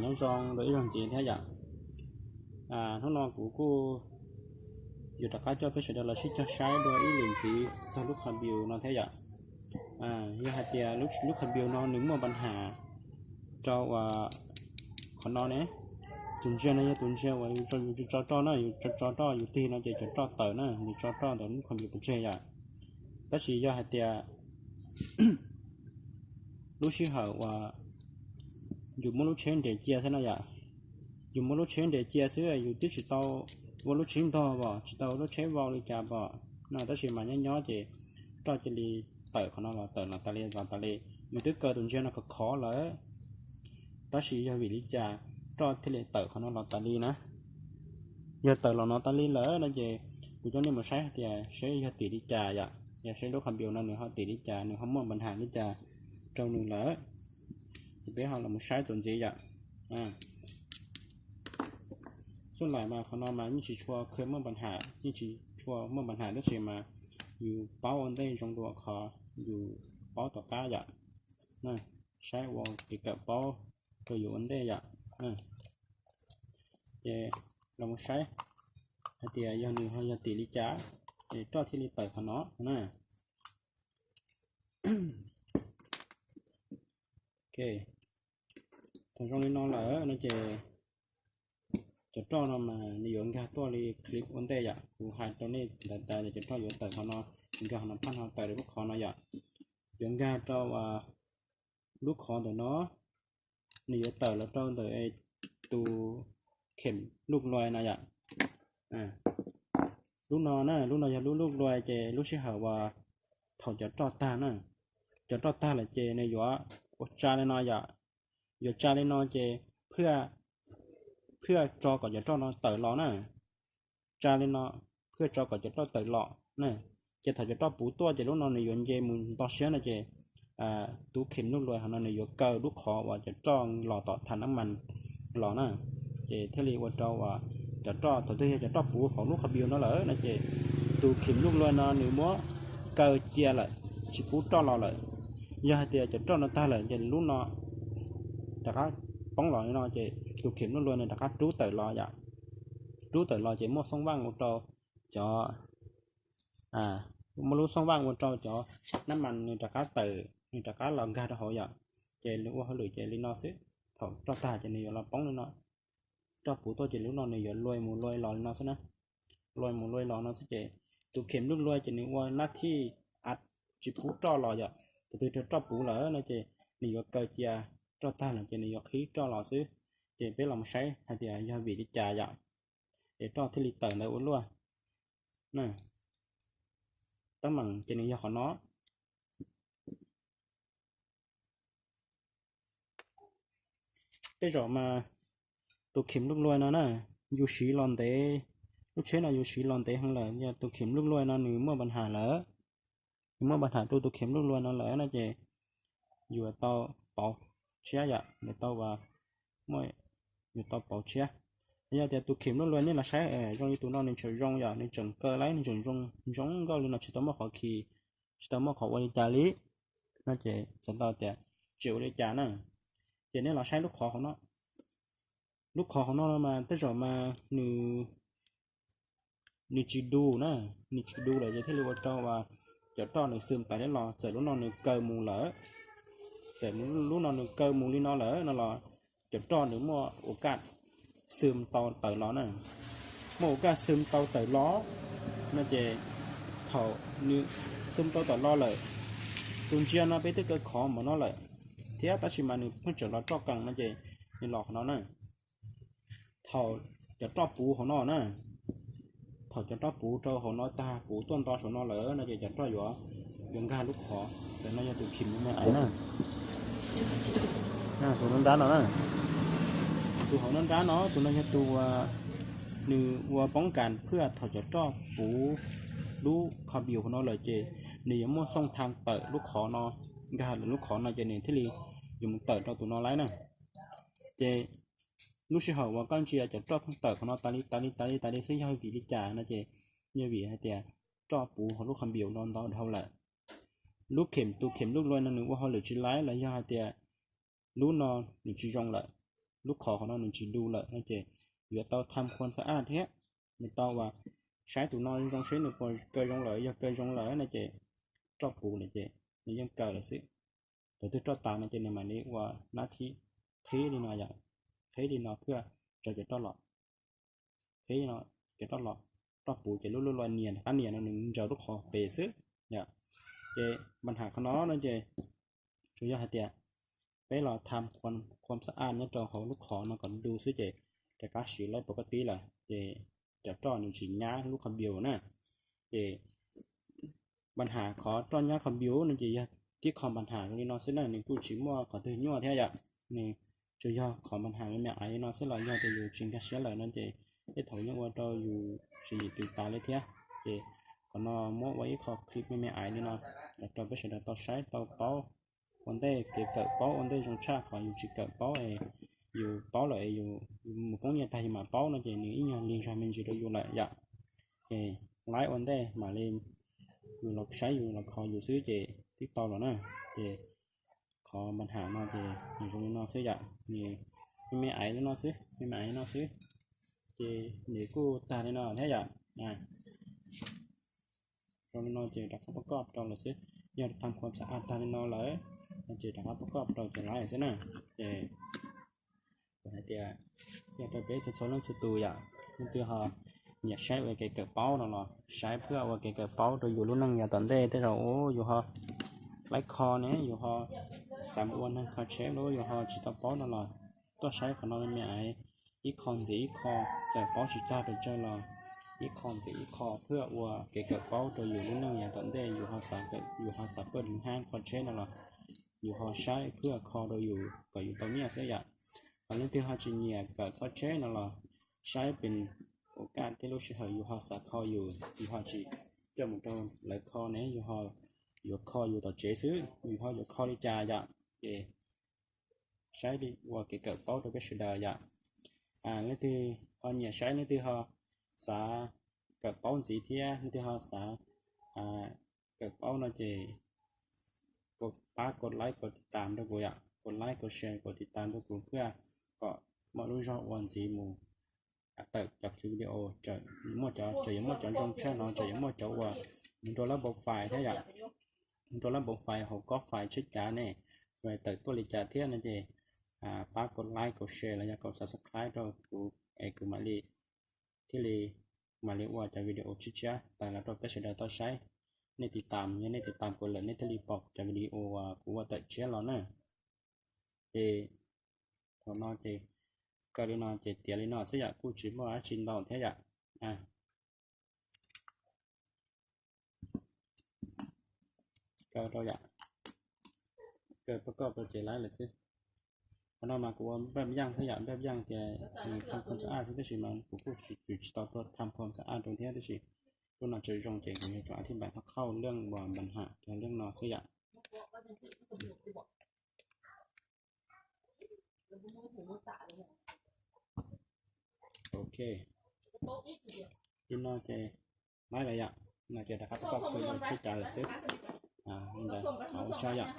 Nyob zoo dua ib zaug ntxiv thiab yom. Hnub no kuv kuj yuav rov qab coj peb sawv daws los sib cog saib dua ib lwm ntxiv txog lub qhov view no thiab yom. Yog hais tias lub qhov view no nws muaj npa nham rau uas qhov no ne, tus ntsia no yog tus ntsia uas yus tso roj na, yus tso roj yus tig no ces cov roj tawm na, yus tso roj ntawm lub qhov view pov tseg yom. Tab sis yog hais tias lub sij hawm uas yus muab lub tsheb nres cia xwb no yom, yus muab lub tsheb nres cia xwb yus twb tsis tau ua lub tsheb ntog pom, tsis tau ua lub tsheb vau li cas pom no, tab sis mas nyob nyob ces roj cia li tawm qhov no los tawm no tas li los tas li. Nws twb kaw tus ntsia no khov khov lawm, tab sis yog vim li cas roj thiaj li tawm qhov no los tas li na? Yog tawm los no tas li lawm no ces kuv coj nej mus saib hais tias seb yog tim li cas yom, yog seb lub qhov view no nws ho tim li cas, nws ho muaj npa nham li cas rau nws lawm. Ces peb ho los mus saib txuas ntxiv yom. Xub lais mas qhov no mas yeej tsis tshua kha muaj npa nham, yeej tsis tshua muaj npa nham tab sis mas yus paub ua ntej zoo dua qhov yus paub tom qab yom. Saib ua kev kawm paub rau yus ua ntej yom. Ces los mus saib hais tias yog nws ho yog tim li cas ces roj thiaj li tawm qhov no na. Thaum zoo li no lawm no ces cov roj no mas nws yuav nkag tuaj li clip ua ntej yom. Kuv hais rau nej ntawd tas cov roj yuav tawm qhov no, nkag qhov no phaj no tawm lub qhov no yom. Yuav nkag rau lub qhov ntawm no, nws yuav tawm los rau ntawm tus khem luj luais no yom. Lub no na, lub no yog lub luj luais ces lub sij hawm uas thaum cov roj tag na, cov roj tag lawm ces nws yuav ua tsa li no yom. Yuav tsa li no ces phaj tso kom cov roj no tawm los na. Tsa li no phaj tso kom cov roj tawm los na. Ces thaum cov roj puv tuaj ces lub no nws yuav nce mus nto siab no ces tus khem luj luais hauv no nws yuav kaw lub qhov uas cov roj los tom thaj nab mas los na. Ces thiaj li ua rau uas cov roj, thaum twg yog cov roj puv hauv lub qhov view no lawm no ces tus khem luj luais no nws muab kaw cia lawm, tsis pub roj los lawm. Yog hais tias cov roj no tag lawm ces lub no rov qab poob los li no ces tus khem luj luais nws rov qab rub tawm los yom. Rub tawm los ces muaj xoo vaj ua rau cov, muaj lub xoo vaj ua rau cov nab mas nws rov qab tawm, nws rov qab los nkag rau hauv yom. Ces nws ua hauj lwm ces li no xwb, thaum roj tag ces nws yuav los poob li no. Roj puv tuaj ces lub no nws yuav luais mus luais los li no xwb na. Luais mus luais los no xwb ces tus khem luj luais ces nws ua nab thij a, tsis pub roj los yom. Thaum twg roj puv lawm no ces nws yuav kaw cia, roj tag lawm ces nws yuav qhib roj los xwb. Ces peb los saib hais tias yog vim li cas yom, ces roj thiaj li tawm ntawd ua luaj. Tab meeg ces nws yog qhov no. Tej zaum mas tus khem luj luais no na, yus siv los ntev, lub tsheb no yus siv los ntev heev lawm, yog tus khem luj luais no nws muaj npa nham lawm, nws muaj npa nham rau tus khem luj luais no lawm no ces yuav tau pauv tshiab yom, yuav tau, yuav tau pauv tshiab. Yog tias tus khem luj luais nej los saib zoo li tus no nws tseem zoo yom, nws tseem kaw lawm, nws tseem zoo zoo nkauj li no, tsis tau muaj qhov khi, tsis tau muaj qhov ua li cas li no ces txhais tau tias tsis ua li cas na. Ces nej los saib lub qhov hauv no, lub qhov hauv no mas tej zaum mas nws, nws tsis du na, nws tsis du lawm ces thiaj li ua rau uas cov roj nws xwm tas li los. Txawm lub no nws kaw mus lawm, txawm lub no nws kaw mus li no lawm no los cov roj nws muaj ua kaj xwm tau tawm los na, muaj ua kaj xwm tau tawm los no ces thaum nws xwm tau tawm los lawm, tus ntsia no peb twb kaw khov npaum no lawm thiab tab sis mas nws pheej tseem los roj qees no ces nws los qhov no na. Thaum cov roj puv hauv no na, thaum cov roj puv rau hauv no tag, puv tuaj nto saum no lawm no ces cov roj yuav, yuav nkag lub qhov. Tus no yog tus khem luj luais na, tus nrab no na, tus hauv nrab no, tus no yog tus uas nws ua poob kas phaj thaum cov roj puv lub qhov view hauv no lawm ces nws yuav muaj xoo thaj tawm lub qhov no, nkag lub qhov no ces nws thiaj li yuav mus tawm rau tus no lawm na. Ces lub sij hawm uas koj ntsia cov roj pheej tawm qhov no tas li tas li tas li tas li xwb yog vim li cas no ces yog vim hais tias roj puv hauv lub qhov view no ntau dhau lawm. Lub khem, tus khem luj luais no nws ua hauj lwm tsis laib los yog hais tias lub no nws tsis zoo lawm. lub qhov qhov no nws tsis du lawm no ces yuav tau tham khuam xab aj thiab, nws tau uas saib tus no zoo seb nws puas kaw zoo lawm, yog kaw zoo lawm no ces roj puv lawm ces nws yeej kaw lawm xwb. Thaum twg roj tas no ces nws mam li ua nab thib qhib li no yom, qhib li no thiaj tso cov roj los, qhib no, cov roj los, roj puv ces lub lub lo nias, qab nias no nws ntsaws lub qhov pem xwb yom. Ces npa nham qhov no no ces tsuas yog hais tias peb los tham khuam xab aj nyob rau hauv lub qhov no kom du xwb ces rov qab siv laib pov koj tib lawm ces cov roj nws tsis nyab lub qhov npiu na. Ces npa nham qhov roj nyab qhov npiu no ces yog tib qho npa nham li no xwb na, nws kuj tsis muaj qhov twg nyuaj thiab yom. Nws tsuas yog qhov npa nham me me aiv li no xwb los yog tias yus tsis nkag siab lawm no ces tej thaum yeej ua rau yus tsis yim tus tas li thiab. Ces qhov no muab ua ib qho clip me me aiv li no los rau peb sawv daws tau saib tau paub ua ntej, kev kawm paub ua ntej zoo tshaj qhov yus tsis kawm paub es yus paub lawm es yus mus poob nyiaj tag yus mam paub no ces nws ib nyuag lig zog me ntsis rau yus lawm yom. Ces laib ua ntej mam li yus los saib yus los kho yus xwb ces twb tau los na. Ces qhov npa nham no ces nws zoo li no xwb yom, nws me me aiv li no xwb, me me aiv li no xwb. Ces nws kuj tag li no thiab yom. Zoo li no ces rov qab pab koj rau lawm xwb. Yog tham khuam xab aj tag li no lawm no ces rov qab pab koj rau ces laib xwb na. Ces kuv hais tias yog rau peb txhua txhua leej txhua tus yom, leej twg ho nyiam saib ua kev kawm paub no los saib thiab ua kev kawm paub rau yus lub neej yav tom ntej tej zaum yus ho laib kho ne, yus ho xav mus ua neeg kho tsheb los yus ho tsis tau paub no los tuaj saib qhov no me me aiv, ib qho ntxiv ib qho, txawm paub tsis tag pes tsawg los ib qho ntxiv ib qho thiab ua kev kawm paub rau yus lub neej yav tom ntej yus ho xav kawm, yus ho xav paj hnab kho tsheb no los yus ho saib thiab kho rau yus kom yus tau nyiaj xwb yom. Ho leej twg ho tsis nyiam kawm kho tsheb no los saib pes ua kaj thiab lub sij hawm yus ho xav kho yus, yus ho tsis coj mus rau lawv kho ne, yus ho yuav kho yus tom tsev xwb, yus ho yuav kho li cas yom. Ces saib ua kev kawm paub rau peb sawv daws yom. Leej twg ho nyiam saib, leej twg ho xav kawm paub ntxiv thiab leej twg ho xav kawm paub no ces pab kos like kos tiv tam rau kuv yom, kos like kos share kos tiv tam rau kuv thiab kom muaj lub zog ua ntxiv mus tawm cov clip video, muaj cov, tseem yuav muaj cov zoo tshaj no, tseem yuav muaj cov uas nrua lab npau fais thiab yom, nrua lab npau fais hauv kob fais tsheb cav ne, tawm tuaj li cas thiab no ces pab kos like kos share los yog kos subscribe rau kuv es kuv mam li thiaj li mam li ua cov video tshiab tshiab tawm los rau peb sawv daws tau saib. Nej tiv tam, yog nej tiv tam kuv lawm nej thiaj li pom cov video uas kuv ua tawm tshiab los na. Ces thaum no ces kaw li no ces tiav li no xwb yom, kuj tsis muaj dab tsi ntau thiab yom. Kaw rau yom, kaw pab koj rau ces laib lawm xwb. Qhov no mas kuv ua npaj yaj thiab yom, npaj yaj ces nws tham khom xab aj xwb tab sis mas kuv kuj tsis, tsis tau tuaj tham khom xab aj rau thiab tab sis lub no tseem zoo ces kuv yuav tsum thib npam thab khauj leej uas npam ham cov leej no xwb yom. Ok, li no ces laib lawm yom, no ces rov qab pab koj khu rau tsheb cav lawm xwb. Li ntawd thov ua tsaug yom.